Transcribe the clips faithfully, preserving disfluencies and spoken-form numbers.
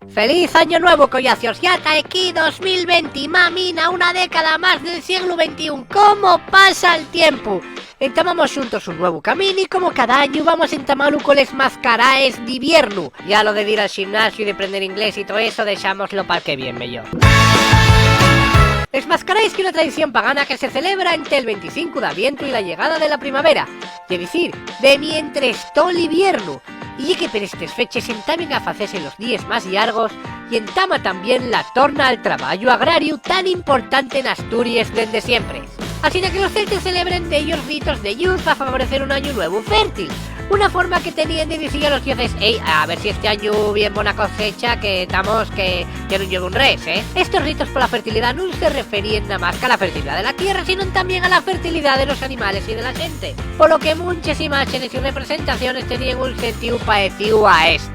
¡Feliz Añu Nuevu, collacios! ¡Ya ta equí dos mil venti! ¡Mamina, una década más del sieglu ventiún! ¡Cómo pasa'l tiempu! Entamamos xuntos un nuevu camín y, como cada añu, vamos entamalu coles mascaraes d'iviernu. Ya lo de dir al ximnasiu y de prender inglés y too eso, dexámoslo pal que vien, meyor. Les mascaraes ye una tradición pagana que se celebra ente'l venticincu d'Avientu y la llegada de la primavera, ye dicir, de mientres too l'iviernu. Y ye que per estes feches entamen a facese los díes más llargos y entama tamién la torna al trabayu agrariu tan importante n'Asturies dende siempre. Asina que los celtes celebren dellos ritos de lluz pa favorecer un añu nuevu fértil. Una forma que teníen de dicir a los dioses: "Ey, a ver si este añu vien bona cosecha, que tamos que, que nun llueve un res, ¿eh?". Estos ritos pola fertilidá nun se referíen namás ca la fertilidá de la tierra, sino tamién a la fertilidá de los animales y de la xente. Polo que munches imáxenes y representaciones teníen un sentíu paecíu a este.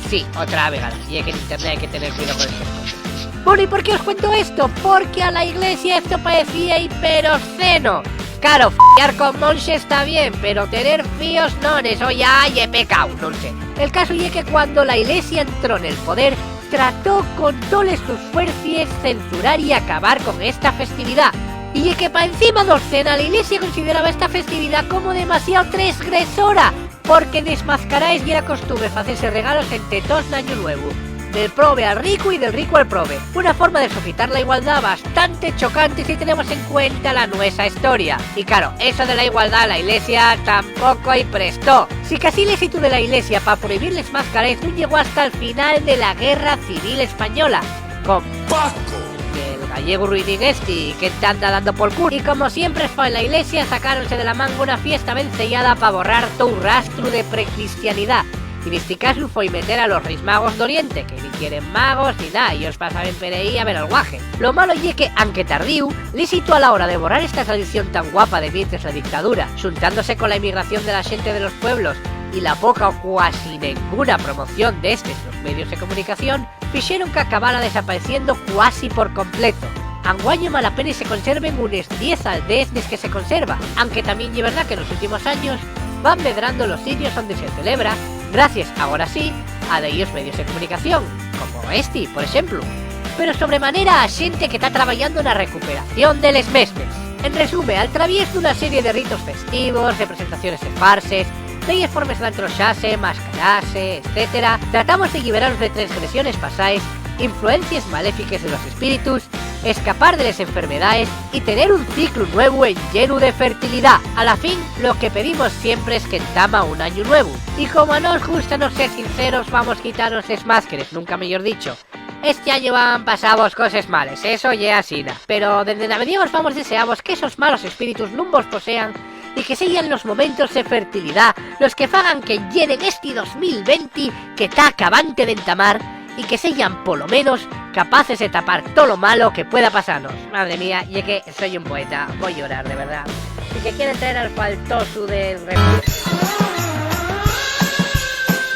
Sí, otra vegada. Y es que en internet hay que tener cuidado con estas cosas. Bueno, ¿y por qué os cuento esto? Porque a la iglesia esto paecía hiperobsceno. Claro, fiar con monxes ta bien, pero tener fíos non, eso ya ye pecáu, non sé. El casu ye que cuando la iglesia entró nel poder, trató con toles sus fuercies censurar y acabar con esta festividá. Y ye que pa encima d'obscena, la iglesia consideraba esta festividá como demasiao tresgresora, porque nes mascaraes yera costume facese regalos ente toos n'Añu Nuevu, del probe al ricu y del ricu al probe. Una forma de sofitar la igualdá bastante chocante si tenemos en cuenta la nuesa historia. Y claro, eso de la igualdá la iglesia tampoco-y prestó. Sicasí l'ésitu de la iglesia pa prohibir les mascaraes nun llegó hasta'l final de la Guerra Civil Española, con Paco, el gallegu ruinín esti que t'anda dando pol cul. Y como siempre foi, la iglesia sacáronse de la manga una fiesta venceyada pa borrar tou rastru de precristianidá. Y nesti casu foi meter a los Reis Magos d'Oriente, que ni quieren magos ni nada, ellos pasaben per ehí a ver al guaje. Lo malo ye que, anque tardíu, l'ésitu a la hora de borrar esta tradición tan guapa de mientres la dictadura, xuntándose con la emigración de la xente de los pueblos y la poca o cuasi nenguna promoción d'estes nos medios de comunicación, fixeron qu'acabara desapaeciendo cuasi por completo. Anguaño malapenes se conserven unes diez aldees nes que se conserva, anque tamién ye verdá que nos últimos años van medrando los sitios onde se celebra, gracies, agora sí, a dellos medios de comunicación, como esti, por exemplu. Pero sobremanera a xente que ta trabayando na recuperación de les mesmes. En resume, al traviés d'una serie de ritos festivos, representaciones de farses, delles formes d'antroxase, mascarase, etcétera, tratamos de lliberanos de transgresiones pasaes, influencies maléfiques de los espíritus, escapar de les enfermedaes y tener un ciclu nuevu enllenu de fertilidá. A la fin, lo que pedimos siempre es que entama un añu nuevu. Y como a nos gusta nos ser sinceros, vamos quitanos les máscares, nunca meyor dicho. Esti añu van pasavos coses males, eso ye asina. Pero dende Navediegos vamos deseavos qu'esos malos espíritus nun vos posean y que seyan los momentos de fertilidá los que fagan que llenen esti dos mil venti que ta acabante d'entamar y que seyan, polo menos, capaces de tapar tolo malo que pueda pasanos. Madre mía, ye que soi un poeta, voi llorar, de verdá. Y que quieren traer al faltosu del re-